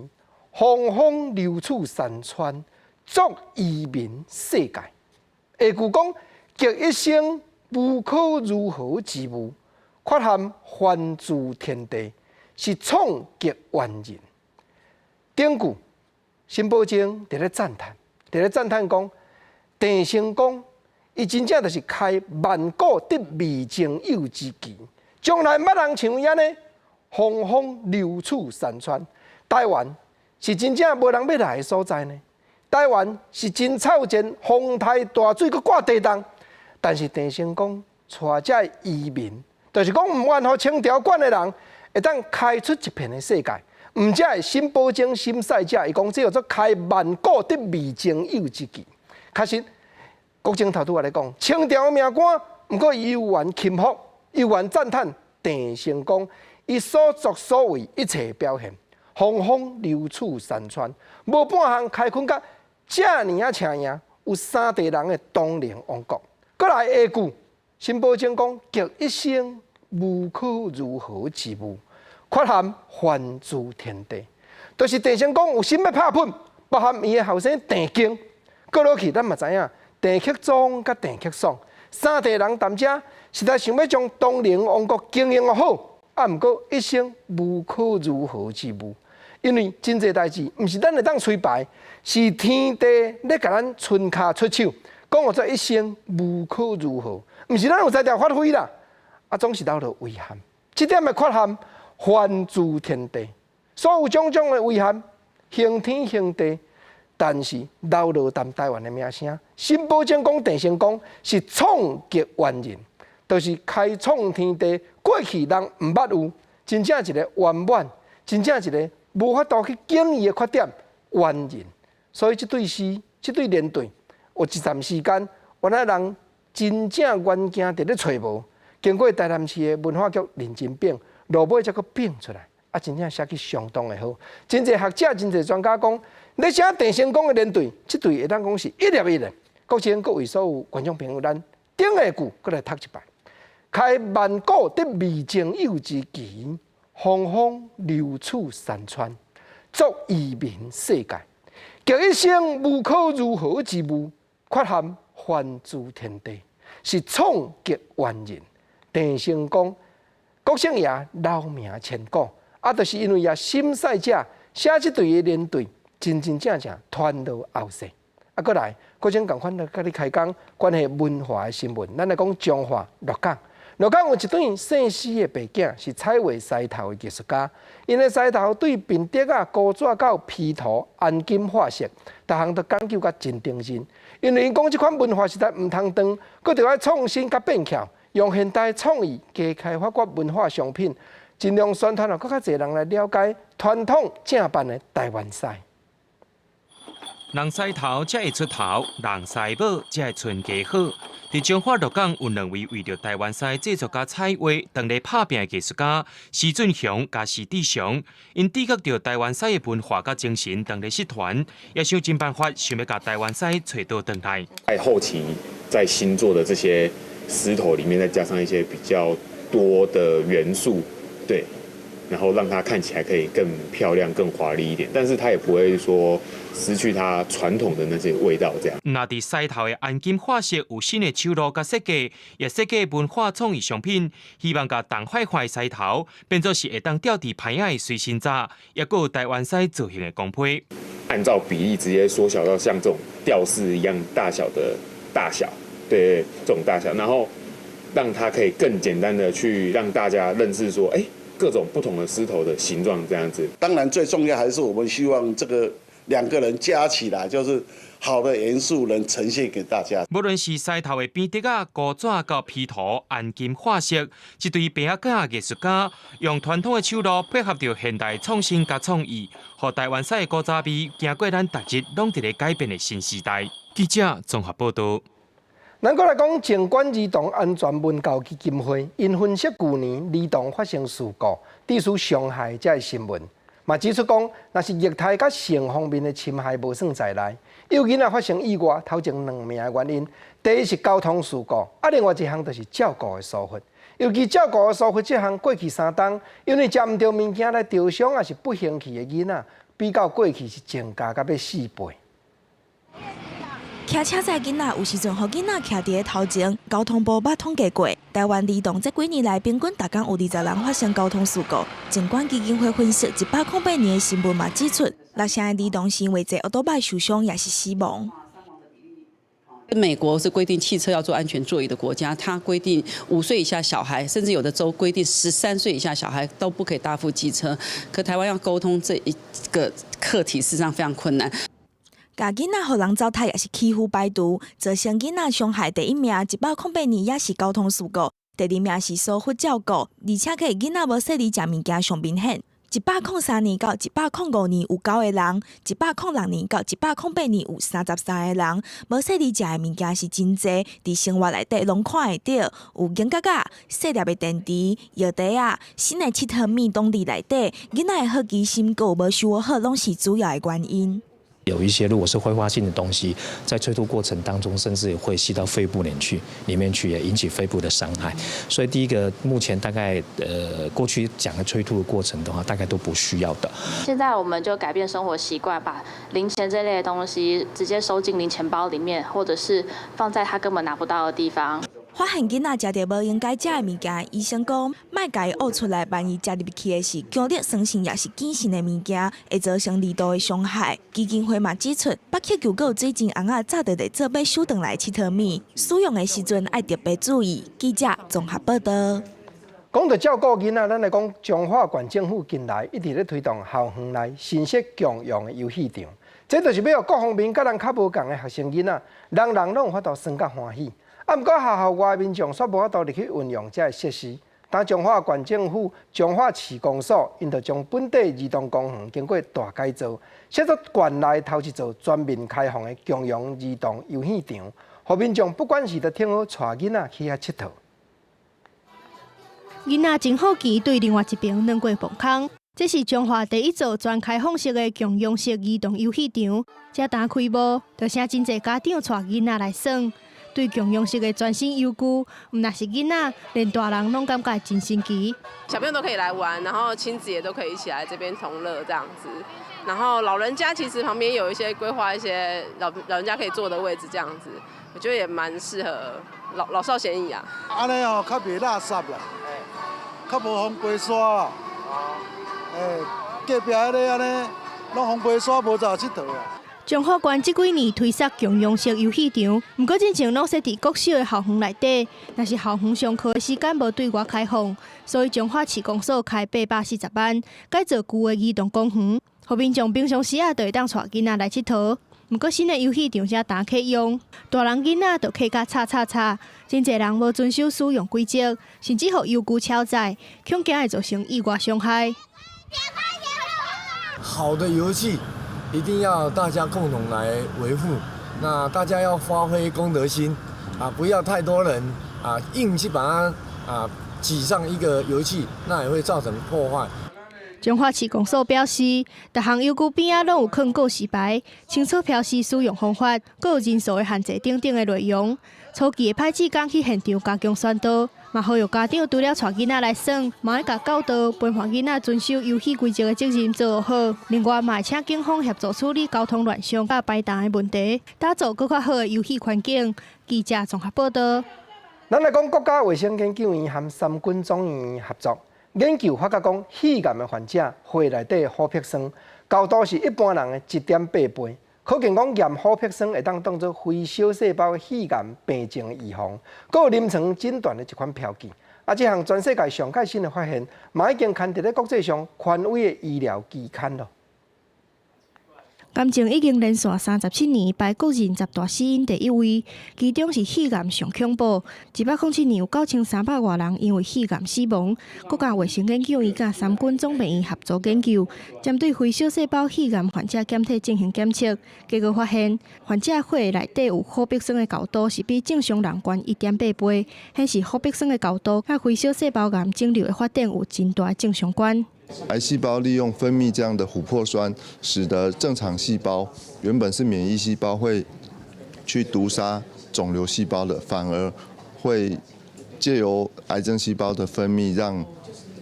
風風流處山川，足移民世界。下句講極一生無可如何之物。缺陷凡諸天地，是創極完人。頂句沈葆楨佇咧讚嘆，佇咧讚嘆講，鄭成功伊真正就是開萬古得未曾有之奇，從來毋捌人像伊按呢，風風流處山川。台灣是真正無人欲來的所在呢。台灣是真臭賤，風颱大水閣掛地動，但是鄭成功帶遮移民。就是講，毋願予清朝管的人，會當開出一片的世界。毋只會沈葆楨、沈使者，伊講這叫做開萬古得未曾有之奇。確實，國政頭拄仔咧講，清朝的命官，毋過伊猶原欽服，猶原讚嘆鄭成功，伊所作所為一切表現，風風流處山川，無半項開墾甲遮爾仔請贏，有三地人的東寧王國。閣來下句，沈葆楨講極一生。無可如何之物，缺陷凡諸天地，就是鄭成功有心欲拍噴，包含伊的後生鄭經，過落去，咱嘛知影，鄭克忠佮鄭克爽，三地人踮遮，實在想欲將東寧王國經營好，啊，毋過一生無可如何之無。因為真濟代誌，毋是咱會當吹排，是天地咧共咱伸跤出手，講予做一生無可如何，毋是咱有才調發揮啦，啊，總是留著遺憾。這點的缺陷，還諸天地，所有種種的遺憾，興天興地，但是留落踮台灣的名聲。新保證講鄭成功是創極完人，就是開創天地，過去人毋捌有，真正一個圓滿，真正一個無法度去經伊的缺點，完人。所以這對詩，這對連對，有一段時間，原來人真正願行佇咧揣無。經過台南市的文化局認真編，落尾才閣編出來，啊，真正寫去相當的好。真濟學者、真濟專家講，咧寫鄭成功的連對，這對會當講是一粒一粒。國前閣為所有觀眾朋友，咱頂下句閣來讀一擺。開萬古得未曾有之奇，風風流處山川，足移民世界。極一生無可如何之無，缺陷還諸天地，是創極完人。鄭成功，國姓爺留名千古，啊，就是因為啊，心細者寫這對的連對，真真正正傳落後世。啊，閣來，國前仝款來佮你開講關係文化的新聞，咱來講彰化鹿港。鹿港有一對姓施的爸囝，是彩畫獅頭的藝術家。𪜶的獅頭對面竹仔、糊紙到披塗、安金化色，逐項都講究甲真認真。因為𪜶講這款文化實在毋通斷，閣著愛創新佮變巧，用現代創意加開發掘文化商品，盡量宣傳予閣較濟人來了解傳統正版的台灣獅。人獅頭才會出頭，人獅母才會傳家好。佇彰化鹿港有兩位為著台灣獅製作佮彩畫，當咧拍拚的藝術家施俊雄佮施志祥，𪜶自覺著台灣獅的文化佮精神當咧失傳，也想盡辦法想欲共台灣獅揣倒轉來。在後期在新做的這些獅頭裡面，再加上一些比較多的元素，對，然後讓它看起來可以更漂亮、更華麗一點，但是它也不會說失去它傳統的那些味道。這樣。若佇獅頭的安金化色有新的手路佮設計，也設計文化創意商品，希望共重塊塊獅頭變做是會當吊佇棚仔的隨身紮，抑閣有台灣獅造型的公批。按照比例直接縮小到像這種吊飾一樣大小的大小，對，這種大小，然後讓它可以更簡單的去讓大家認識說，哎。各種不同的獅頭的形狀，這樣子。當然，最重要還是我們希望這個兩個人加起來，就是好的元素能呈現給大家。無論是獅頭的邊竹仔、糊紙到披塗、安金化色，這對爸仔囝藝術家用傳統的手路配合著現代創新佮創意，予台灣獅的古早味行過咱逐日攏佇咧改變的新時代。記者綜合報導。咱閣來講，靜觀兒童安全文教基金會，𪜶分析舊年兒童發生事故、致使傷害這个新聞，嘛指出講，若是虐待佮性方面的侵害無算在內，幼囡仔發生意外，頭前兩名的原因，第一是交通事故，啊，另外一項就是照顧的疏忽。尤其照顧的疏忽這項，過去三冬，因為食毋著物件來著傷，抑是不幸去的囡仔，比較過去是增加甲欲四倍。騎車載囡仔有時陣予囡仔徛佇咧頭前。交通部捌統計過，台灣兒童這幾年來平均逐工有20人發生交通事故。靜觀基金會分析108年的新聞嘛指出，六成的兒童是因為坐歐多擺受傷，抑是死亡。美國是規定汽車要做安全座椅的國家，它規定5歲以下小孩，甚至有的州規定13歲以下小孩都不可以搭乘機車。可台灣要溝通這一個課題，事實上非常困難。共囡仔予人糟蹋，抑是欺負排除，造成囡仔傷害第一名，108年也是交通事故；第二名是疏忽照顧，而且佮囡仔無細膩食物件上明顯。103年到105年有九個人，106年到108年有33個人，無細膩食的物件是真濟，佇生活內底攏看會著，有銀角仔、細粒的電池、藥袋仔、新的𨑨迌物攏佇內底，囡仔的好奇心閣有無收好，攏是主要的原因。有一些如果是揮發性的東西，在催吐過程當中，甚至也會吸到肺部裡面去，也引起肺部的傷害。所以第一個，目前大概過去講的催吐的過程的話，大概都不需要的。現在我們就改變生活習慣，把零錢這類的東西直接收進零錢包裡面，或者是放在他根本拿不到的地方。發現囡仔食著無應該食的物件，醫生講，莫共伊嘔出來，萬一食入去的是強烈酸性抑是鹼性的物件，會造成二度的傷害。基金會嘛指出，白血球閣有水晶尪仔早就咧做欲收轉來𨑨迌物，使用的時陣愛特別注意。記者綜合報道。講到照顧囡仔，咱來講彰化縣政府近來一直咧推動校園內新設共融的遊戲場，這就是欲予各方面佮人較無仝的學生囡仔，人人攏有法度耍甲歡喜。啊，毋過學校外民眾煞無法度入去運用這个設施。當彰化縣政府、彰化市公所，𪜶就將本地兒童公園經過大改造，設做縣內頭一座全面開放的共融兒童遊戲場，予民眾不管是佇聽好帶囡仔去遐𨑨迌。囡仔真好奇，對另外一爿軟過磅空。這是彰化第一座全開放式的共融式兒童遊戲場，這剛開幕，就請真濟家長帶囡仔來耍。對共融式的全新遊具，毋但是囡仔，連大人攏感覺真新奇。小朋友都可以來玩，然後親子也都可以一起來這邊同樂這樣子。然後老人家其實旁邊有一些規劃一些老老人家可以坐的位置，這樣子，我覺得也蠻適合老老少咸宜啊。按呢哦，較袂垃圾啦，較無風飛沙。欸，隔壁彼个按呢，攏風飛沙無咋𨑨迌啊。彰化縣這幾年推設共融式遊戲場，毋過進前攏設佇國小的校園內底，若是校園上課的時間無對外開放，所以彰化市公所開840萬改造舊的兒童公園，予民眾平常時仔就會當帶囡仔來𨑨迌。毋過新的遊戲場才剛啟用，大人囡仔就客甲吵吵吵，真濟人無遵守使用規則，甚至予遊具超載，恐驚會造成意外傷害。好的遊戲一定要大家共同來維護，那大家要發揮公德心啊，不要太多人啊硬去把它啊擠上一個遊戲，那也會造成破壞。彰化市公所表示，逐項遊具邊仔攏有囥告示牌，清楚標示使用方法，閣有人數的限制等等的內容。初期會派志工去現場加強宣導，嘛呼籲家長除了帶囡仔來耍，嘛愛共教導陪伴囡仔遵守遊戲規則的責任做好。另外，嘛會請警方協助處理交通亂象佮排檔的問題，打造閣較好的遊戲環境。記者綜合報道。咱來講國家衛生研究院和三軍總醫院合作研究，發覺講肺癌的患者血內底琥珀酸高度是一般人的1.8倍。可見講驗琥珀酸會當當做非小細胞肺癌病症預防，閣有臨床診斷的一款標記。啊，這項全世界上蓋新的發現，嘛已經刊佇咧國際上權威的醫療期刊囉。癌症已經連續37年排國人十大死因第一位，其中是肺癌上恐怖。107年有9300外人因為肺癌死亡。國家衛生研究院佮三軍總病院合作研究，針對非小細胞肺癌患者檢體進行檢測，結果發現患者血內底有琥珀酸的高度是比正常人懸1.8倍，顯示琥珀酸的高度佮非小細胞癌腫瘤的發展有真大正相關。癌細胞利用分泌這樣的琥珀酸，使得正常細胞原本是免疫細胞會去毒殺腫瘤細胞的，反而會借由癌症細胞的分泌，讓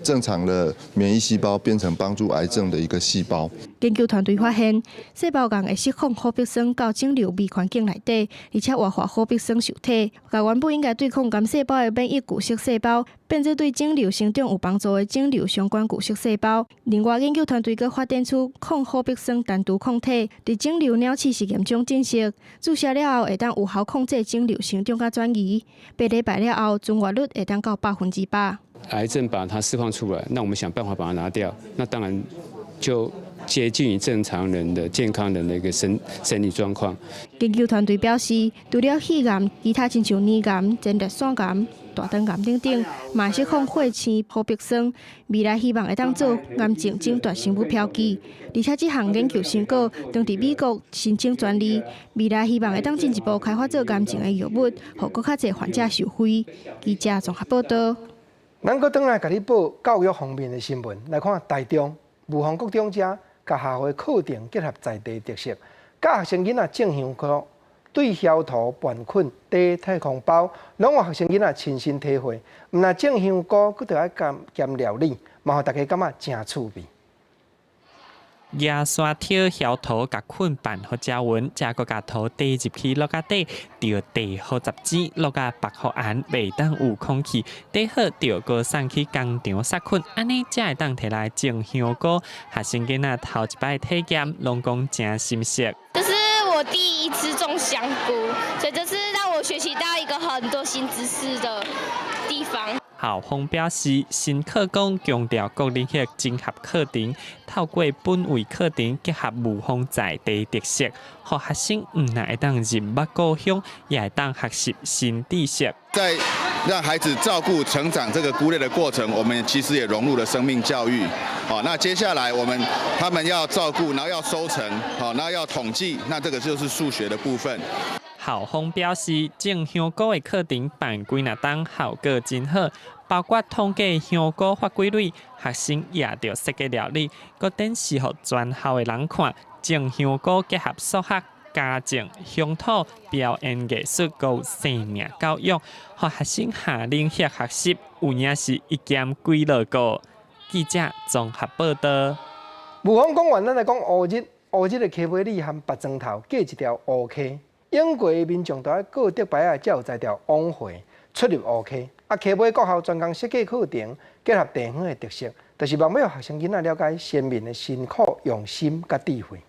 正常的免疫細胞變成幫助癌症的一個細胞。研究團隊發現，細胞癌會釋放琥珀酸到腫瘤微環境內底，而且活化琥珀酸受體，共原本應該對抗癌細胞的免疫巨噬細胞，變做對腫瘤生長有幫助的腫瘤相關巨噬細胞。另外，研究團隊閣發展出抗琥珀酸單獨抗體，佇腫瘤鳥鼠實驗中證實，注射了後會當有效控制腫瘤生長佮轉移。8禮拜了後，存活率會當到100%。癌症把它釋放出來，那我們想辦法把它拿掉，那當然就接近於正常人的健康人的一個生理狀況。研究團隊表示，除了肺癌，其他親像乳癌、前列腺癌、大腸癌等等，嘛釋放血清琥珀酸，未來希望會當做癌症診斷生物標記。而且這項研究成果當佇美國申請專利，未來希望會當進一步開發做癌症的藥物，予閣較濟患者受惠。記者綜合報道。咱閣轉來共你報教育方面的新聞，來看台中霧峰國中遮，共學校的課程結合在地特色，教學生囡仔種香菇、對囂塗拌捆、提太空包，攏予學生囡仔親身體會。毋但種香菇，閣著愛兼兼料理，嘛予大家感覺誠趣味。夯沙挑囂土共捆拌予誠勻，才閣共土硩入去橐仔底，著硩好雜誌，橐仔縛予絚，袂當有空氣，硩好著閣送去工廠殺菌，按呢才會當提來種香菇。學生囡仔頭一擺體驗，攏講誠心適。這是我第一次種香菇，所以這是讓我學習到一個很多新知識的地方。校方表示，新課綱強調國人學綜合課程，透過本位課程結合霧峰在地特色，予學生毋但會當認捌故鄉，也會當學習新知識。在讓孩子照顧成長這個菇類的過程，我們其實也融入了生命教育。好，那接下來我們他們要照顧，然後要收成，好，那要統計，那這個就是數學的部分。校方表示，種香菇的課程辦幾若冬效果真好，包括統計香菇發幾蕊，學生也著設計料理，閣展示予全校的人看。種香菇結合數學、家政、鄉土、表演藝術，閣有生命教育，予學生夏令營學習，有影是一兼幾樂個。記者綜合報道。霧峰講完，咱來講烏日，烏日的溪尾里和白磚頭隔一條烏溪。英國的民眾都愛過竹排仔，才有才調往回出入烏溪。啊，溪尾國校專工設計課程，結合地方的特色，就是望欲予學生囡仔了解先民的辛苦、用心佮智慧。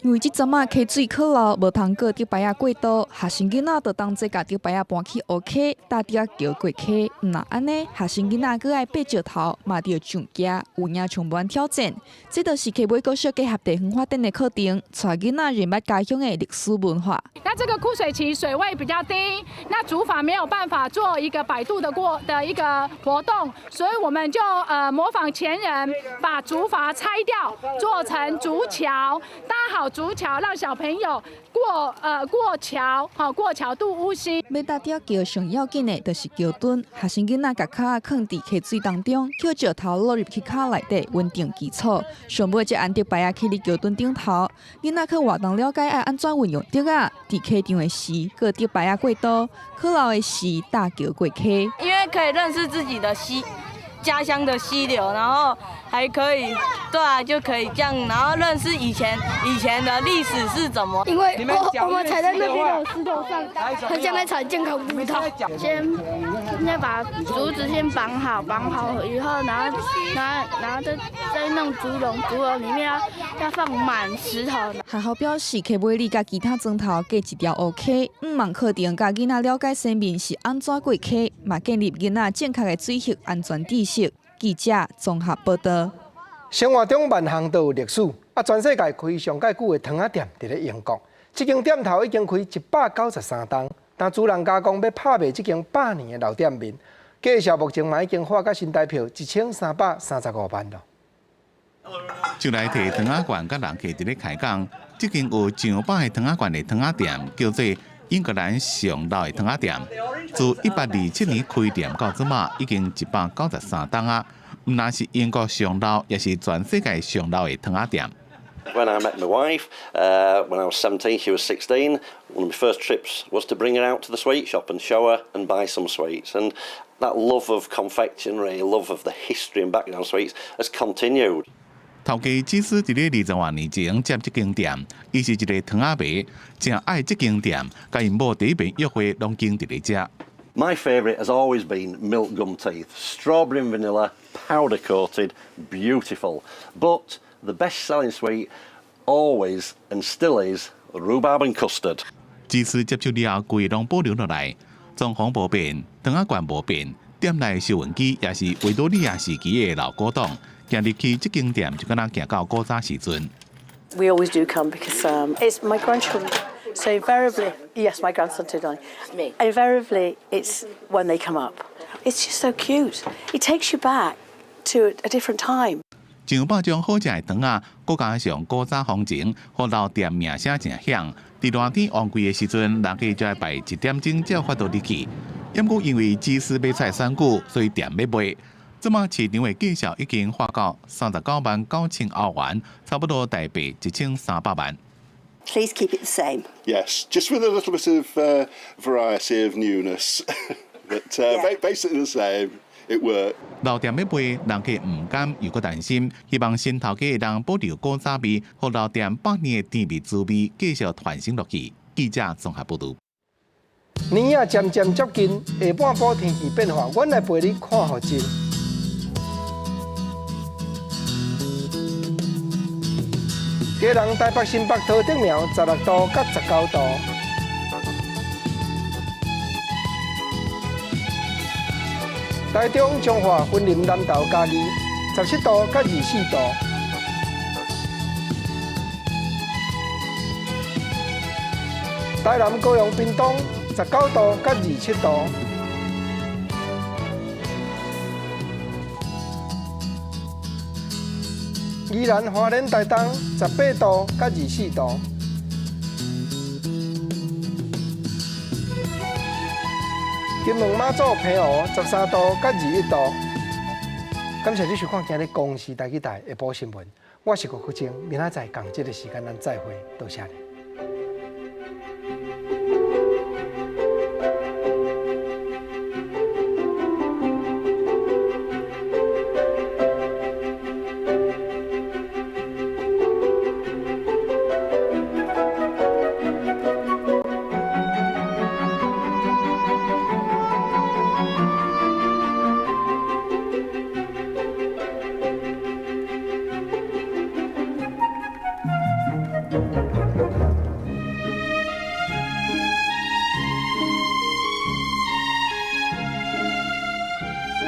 因為這陣仔溪水洘流，無通過竹排仔過渡，學生囡仔就當做共竹排仔搬去烏溪，搭竹仔橋過溪。毋但按呢，學生囡仔閣愛爬石頭，嘛著上徛，有影充滿挑戰。這就是溪尾國小結合地方發展的課程，帶囡仔認捌家鄉的歷史文化。那這個枯水期水位比較低，那竹筏沒有辦法做一個擺渡的過的一個活動，所以我們就模仿前人，把竹筏拆掉，做成竹橋，搭好竹橋，讓小朋友過橋，好過橋渡烏溪。欲搭竹仔橋上要緊的，就是橋墩。學生囡仔共跤仔囥佇溪水當中，抾石頭落入去跤內底，穩定基礎。上尾才安竹排仔徛佇橋墩頂頭，囡仔去活動了解愛按怎運用竹仔，佇溪場的時過竹排仔過渡，洘流的時搭橋過溪。因為可以認識自己的溪，家鄉的溪流，然後還可以，對啊，就可以這樣，然後認識以前的歷史是怎麼。因為我們踩在那邊的石頭上，很像在踩健康步道。先把竹子先綁好，綁好以後，然後再弄竹籠，竹籠裡面要放滿石頭。學校表示，溪尾里佮其他磚頭隔一條烏溪，毋但課程共囡仔了解先民是按怎過溪，嘛建立囡仔正確的水域安全知識。記者綜合報道。生活中萬項都有歷史，啊，全世界開上蓋久的糖仔店佇咧英國，這間店頭已經開193冬，但主人家講欲拍賣這間100年的老店面，價數目前嘛已經喊到新台票1335萬咯。就來提糖仔罐，佮人客佇咧開講，這間有上百个糖仔罐的糖仔店，叫做英格蘭上老的糖仔店。自1827年開店到這馬，已經193冬啊！毋但是英國上老，也是全世界上老的糖仔店。 When I met my wife, when I was 17, she was 16. One of my first trips was to bring her out to the sweet shop and show her and buy some sweets. And that love of confectionery, love of the history and background sweets has continued. 頭家只是佇咧20外年前接這間店，伊是一个糖仔迷，誠愛這間店，共𪜶某第一遍約會攏經佇咧遮。 My favourite has always been milk gum teeth, strawberry and vanilla, powder coated, beautiful. But the best selling sweet always and still is rhubarb and custard. 只是接手了後，規攏保留落來，裝潢無變，糖仔罐無變，店內收銀機也是維多利亞時期的老古董。行入去這間店就敢若行到古早時陣。 We always do come because it's my grandchildren. So invariably, yes, my grandson too, darling. Me. Invariably, it's when they come up. It's just so cute. It takes you back to a different time. 上百種好食的糖仔，閣加上古早風情，予老店名聲誠響。佇熱天旺季的時陣，人客就愛排一點鐘才有法度入去。毋過因為芝士欲出來選舉，所以店欲賣。這馬市場的價數已經喊到39萬9千歐元，差不多台幣1300萬。 Please keep it the same. Yes, just with a little bit of variety of newness. But basically the same. It worked. 老店欲賣，人客毋甘又閣擔心，希望新頭家會當保留古早味，予老店百年的甜蜜滋味繼續傳承落去。記者綜合報導。年仔漸漸接近，下半晡天氣變化，阮來陪你看予真。基隆、台北、新北、桃竹苗16度佮19度。台中、彰化、雲林、南投、嘉義17度佮24度。台南、高雄、屏東19度佮27度。宜蘭、花蓮、台東18度佮24度。金門、馬祖、澎湖13度佮21度。感謝你收看今日公視台語台下晡新聞，我是郭國晶，明仔載仝這个時間咱再會，多謝你。